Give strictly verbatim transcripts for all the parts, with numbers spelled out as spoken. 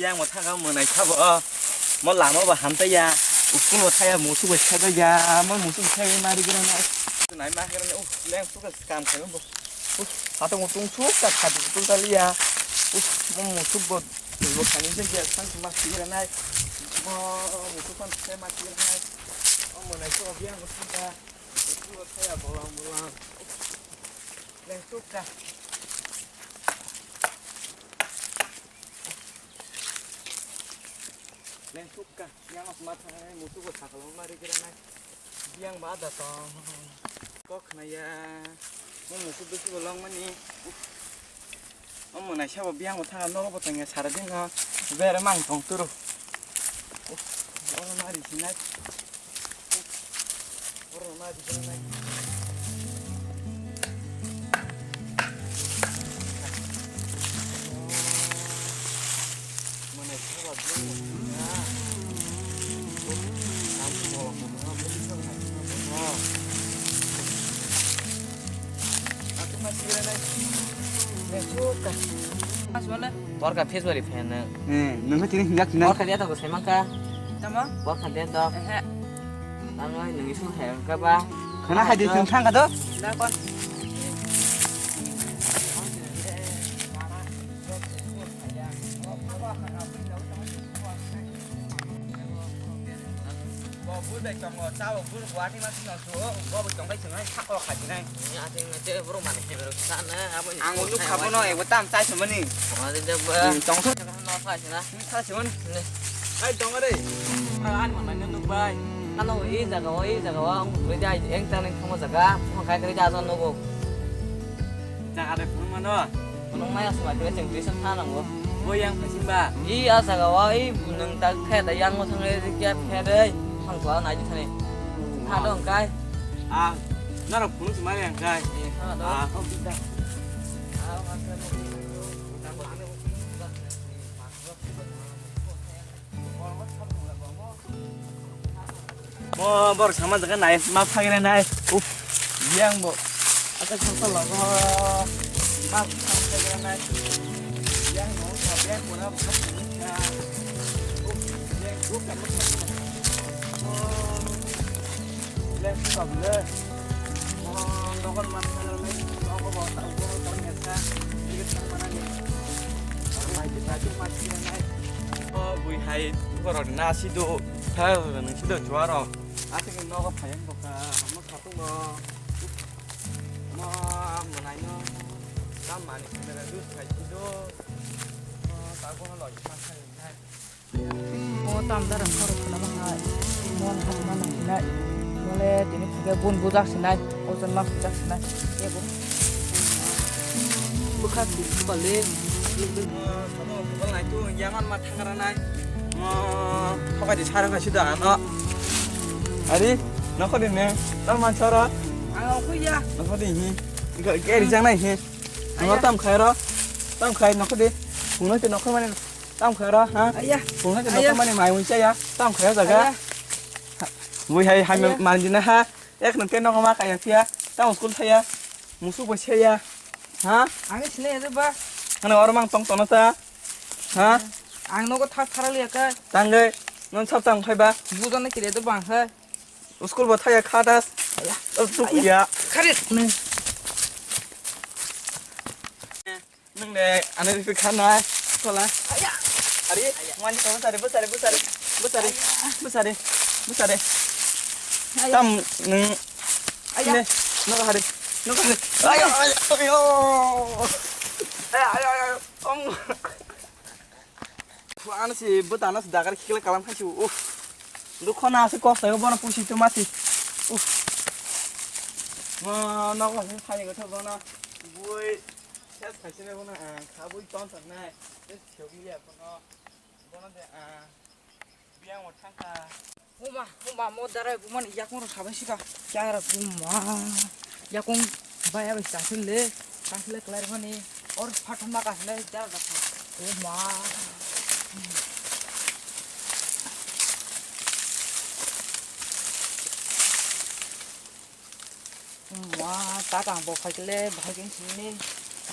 Yang mo thang mo nai sabo. Mo lama ba ham ta ya. School bo thaya musu bo thaya ya. Mo musu bo thaya mari gira na. Nai ma gira na. Uh, leng suka scam khayo bo. Uh, sato mo tung suka khadi tung ta liya. Uh, mo musu bo bo khani se ya sang ma gira na. Mo musu kan se ma gira na. Mo nai so biang mo thang ka. Musu bo thaya bolang bolang. Leng suka. Leng suka, yang mas mat sangai musu ko sakalo mari kira nai. Biang ba da tong. Kok khna ya. Mo musu bisi ko long mani. Mo mo nai sabo biang bo thang no bo tong ya sara ding ha. Bere mang tong turu. Oro mari sinai. Borka February fan na. Eh, nungkha tini hinjak hinjak. Borka dia to ko semang ka. Tama? Borka dia to. Ehe. Ano nungi sung hai ka ba. Khana hai di sung thang ka to. Da kon. Bo bul bai tongo, cha bo bul guwahati ma sino su, bo bo tongbai sino hai sako khaji nai. Ni ati ngai te bro mane he bro sa na abo ni. Ang ulu khabo no ebo tam chai sumani. Ade de ba. Hmm, tong sa. No sa sina. Hmm, sa sumani. Ne. Hai tong re. Ani mana nung bai. Ano i jaga o, i jaga o ang bui dai eng tang ning thangma jaga. Mo khai kri ja jon nogo. Jaga de phunung mano. Phunung maya suma kre cheng tuition tha nango. Bo yang phasing ba. I a jaga o i nung ta khe da yang mo thang re kya phe re. Thang ko na ji thani. Tha dong kai. Ah, naro phunung suma yang kai. Tha dong. Ah, kok kita. Mo borok sama jaga nai ma phagre nai. Uf, yang bo. Ata khasa logo. Ma phagre nai. Yang no sa yang pura bo. Uf, yang group kan mo. Leng kok le. Mo nogon ma phagre nai. Nogo bo ta bo ta nesa. Ini kan mana ni. Mai kita tu ma phagre nai. O bui hai borok na sido, ha, nang sido chuaro. Asik nogo phayang boka, mo satung bo. Mo mwnai no, tam mani sendera dus khai sido. Mo tago no loi ma khai nai. Mo tam darang khoro khna ma hai. Mo na hat ma nang nai. Mo le tini khuge bun bujak sinai. Ojon ma bujak sinai. Ye bo. Bwkha twi bale. Sabo kubal nai tu yangan ma thangra nai. Mo thokai di sarang kasi da ano. Ari, nokho di ne. Tam man sara. Ang aku ya. Nokho di hi. Ga geri jang nai hi. Nokho tam khai ro. Tam khai nokho di. Kuno te nokho mane tam khai ro ha. Aya. Kuno te nokho mane mai unsa ya. Tam khai jaga. Aya. Bui hai hai man di na ha. Ek nung ke nokho ma kaya phiya. Tam school thaya. Musuk bo seya. Ha? Ang sini aja ba. Ano oro mang tong tono ta. Ha? Ang nogo thak thara liya ka. Tangge. Non sab tang khai ba. Bujo na kire to bang khai. School bo thaya kha das. Aya. Oh, tu ya. Kharit ne. Nung ne ano ri kha na. Kola. Aya. Ari, mani ko sare, bu sare, bu sare. Bu sare. Bu sare. Bu sare. Aya. Tam nung. Aya. Ne, nokha hari. Nokha hari. Ayo, ayo, ayo. Ayo, ayo, ayo. Om. Ano si bwtano si dagar khikla kalam khai si. Uf. Dukho na si kok sayo bono pusi tu masi. Uf. Mo nokha si thani gotho bono. Bui. Ses khai si ne bono ang khabui ton tan nai. Ses khogli ya bono. Bono de ang. Biang mo thangkha. Huma, huma, mo darai bumani yakung rok sabai sika. Kya ra buma. Yakung baya bai chasile. Chasile kelai mani. Or phathom ma kasile jara dakha. Huma. Huma, ta tang bo khaikile bahai keng sini.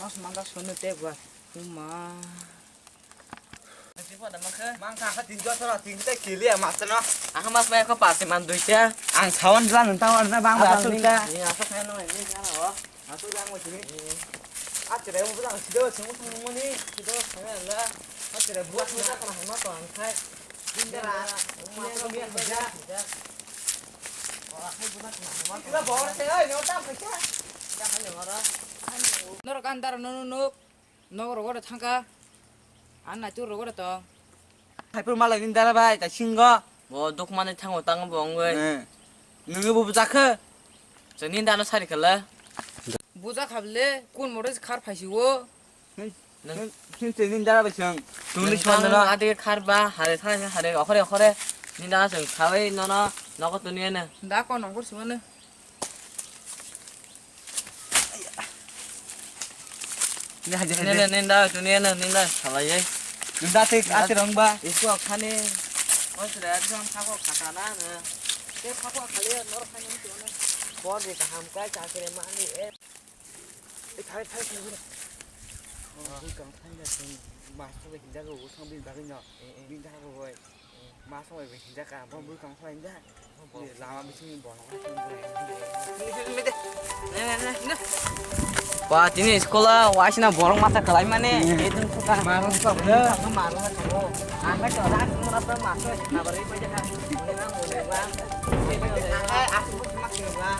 Mas mangga sunu te gua. Huma. Mang kha kha tin jora tin ta kili ya mas no. Ang mas mai ko pas man duita. Ang sawan jla nang ta wan na bang ba asuk ta. Ni asuk kha no ni jana ho. Asuk jang mo sini. Achire mo bujang sido sung sung mo ni sido kha la. Achire buat mo ta kana ma to ang khai. Din dara. Mo ma to mi ya. Norok andar no nuk, nok rogo de thangka, an naituk rogo de tong. Haipur malai ni dara bai ta singo. Bo duk mani thango tang bo ongoi. Eh. Nungu bo bujakhe. Chani dano sari khala. Buja khable kun moro khar phaisi o. Nung- Nung- Nung tini dara bai chwng. Tuni nung chwng tang dara. Adi khar ba, hare thang hare, okhore, okhore. Ni dara chwng khawi nono, nogo tuni ene. Da ko nongkor simane. Ni haji haji. Ni, ni, ni da, tuni ene, ni da, salai ye. Ni da te ati rong ba. Isko khani. Oi sre, ekdom khako khakana ne. Te khako khali nor khani ni tuni. Bor de kaham kai chakre mani e. Ei, thai, thai, thai, thai. Oh, bui kang thai na thai. Mas thai hinjak o, sang bini bagwi no. Eh, eh. Bini thai bo bai. Eh. Mas thai bai hinjak ka, bo bui kang thai hinjak. Oh, bo. Lama bising ni borok. Ne, ne, ne, ne. Ba, tini school o waisna borok masa khlai mane. Eh. Edun suka. Marung suka. Marung suka. Ang ka chora, ang mura pa mas thai na bari pa ja. Mune na, mune na. Ai, asuk mak ni ba.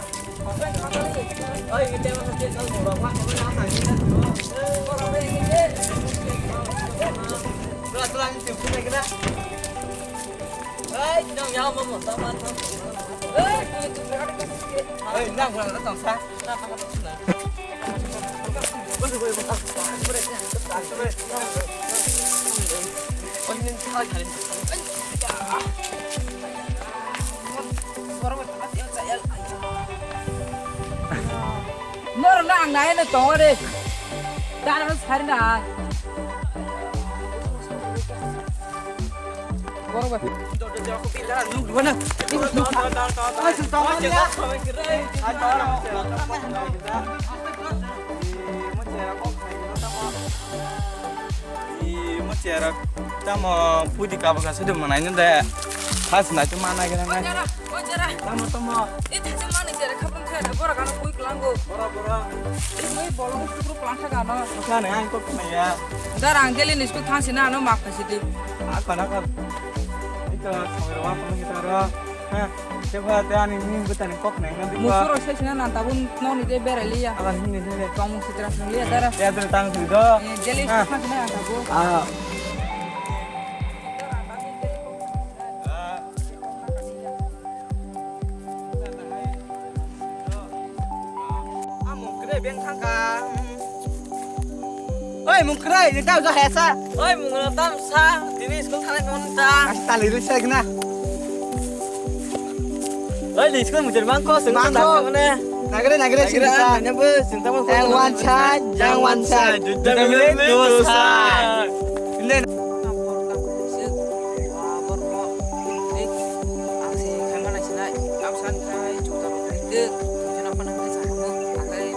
Norok na ang nai no tongo de. Dara no sari na. Borok bai. Ih, mo chera tamo pudi kabo ka sudu manai no de. Has na tu mana gana na. Ojara, ojara. Tamo, tamo. E thasa mani chera khapang khe da bora gana pui klango. Bora, bora. E moi bolong sukru klang kha gano. Sa ne ang kok na ya. Dar ang geli ni sku thang sina ano mak khasi di. Ako na ko. Ito, samir wa ko ni taro. Ha, tebha te ani ni bwtani kok nai na dikha. Musuro se sina nan tabun noni de berai liya. Ala hini hini. Tong musi tra sung liya dara. Ya dara tang sui do. Eh, jeli sukha sina nan tabu. Ah. Amung kre beng thangka. Oi, mung kwrwi, ni tamo ja hesa. Oi, mung kwrwi, tamo sa, tini school thangnai tong ta. As tali rwi sa gna. Oi, ni school mujur mangko, sing mangko. Nagre, nagre, sing ta. Nagre, nagre, sing ta. Yang one side, yang one side. Duita mili, duita side. Inde. Ang se khaima nai sinai, lamsa ni khai, chuta rok khai, tei, tei, tei, nang panang khai, sa, ang khai,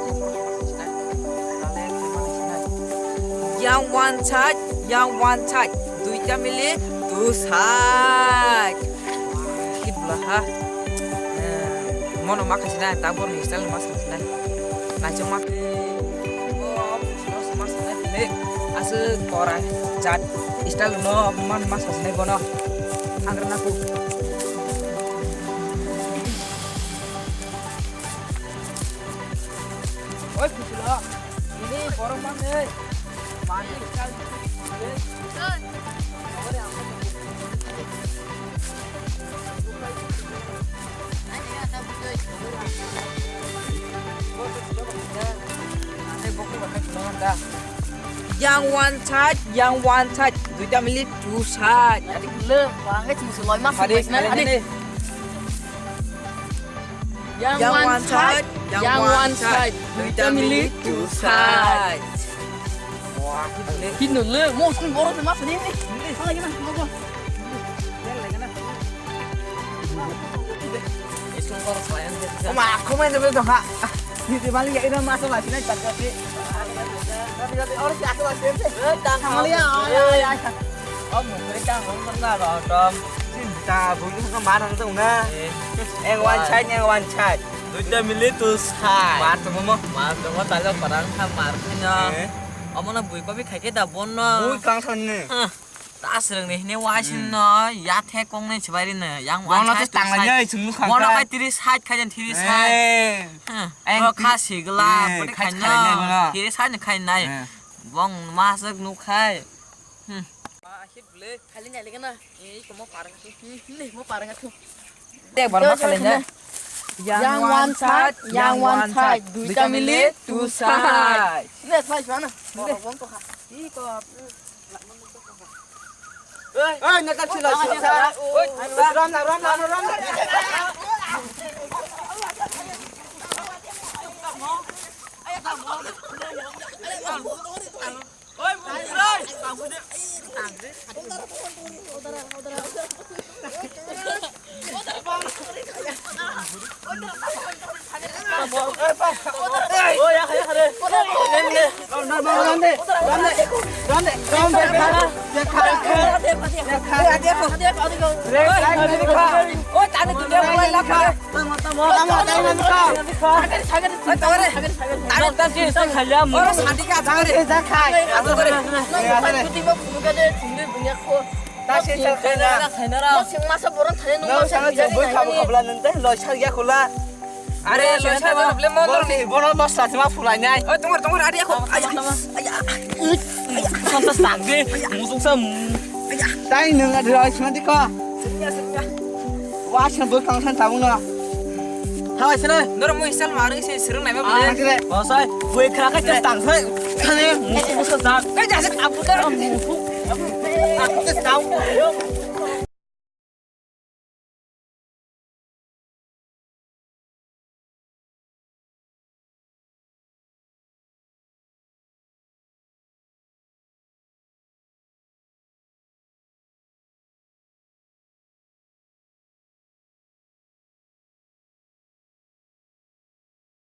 Yang one side, yang one side. Duita mili, two side. Wah, hit bla ha. Eh, mono ma khasinai, tabor ni style ma khasinai. Naisok ma. Oh, ma khasinai. Aswk kora jat style no man ma khasinai bono. Hangrana ku. Oi, Phuchulo, ini borok manwi mani style. Yang one side, yang one side, duita mili two side. Yang one side, yang one side, duita mili two side. Wah, hino le, mo sung borok ma sini ni. Hala gana, mo. Sung borok saya. Oma, aku main dulu dong, Kak. Ni di balik ya, ini masalah sini tak tapi. Tapi tapi orang siapa sih? Tamalia, ya ya. Omo khe ta hong hong na ro tom. Sin ta bu ni ka mar hang tong na. Eh. Eng one side, eng one side. Duita mili tu side. Mar tong mo. Mar tong mo ta jok parang kha mar khe no. Eh. Omo no bui pabi khai khe da bon no. Bui kang san ni. Huh. Ta srwng ni hini wai sin no. Ya the kong ni chibai ri no. Yang one side, two side. Bono to tang lai ni sung nu khang. Bono kai three side khai jan three side. Eh. Huh. Eng kha sigla. Eh, khai khai nai bono. Three side ni khai nai. Eh. Bong masuk nukhai. Hmm. Ahit bele. Khali nyali kana? Eh, iko mo parang tu. Hmm, ne mo parang tu. Dek bar ma khali nya. Yang one side, yang one side. Duita mili, two side. Ne, side mana? Iko. Oi, na kap sila sila. Oi, ram na, ram na, ram na. Are, loisa jabo bole mondor ni. Bono mosla sima phulai nai. Oi, tongor, tongor, adi ako. Aya, aya. Santas tangde, musuk sam. Tai nung adi roi sima diko. Wa san boi kang san tabung no. Hai sene. Nor mo isal mari se sirung nai ba bole. Bosai, boi khra ka tes tang sai. Kane musuk musuk sam. Kai jase abu dar musuk. Abu tes tang.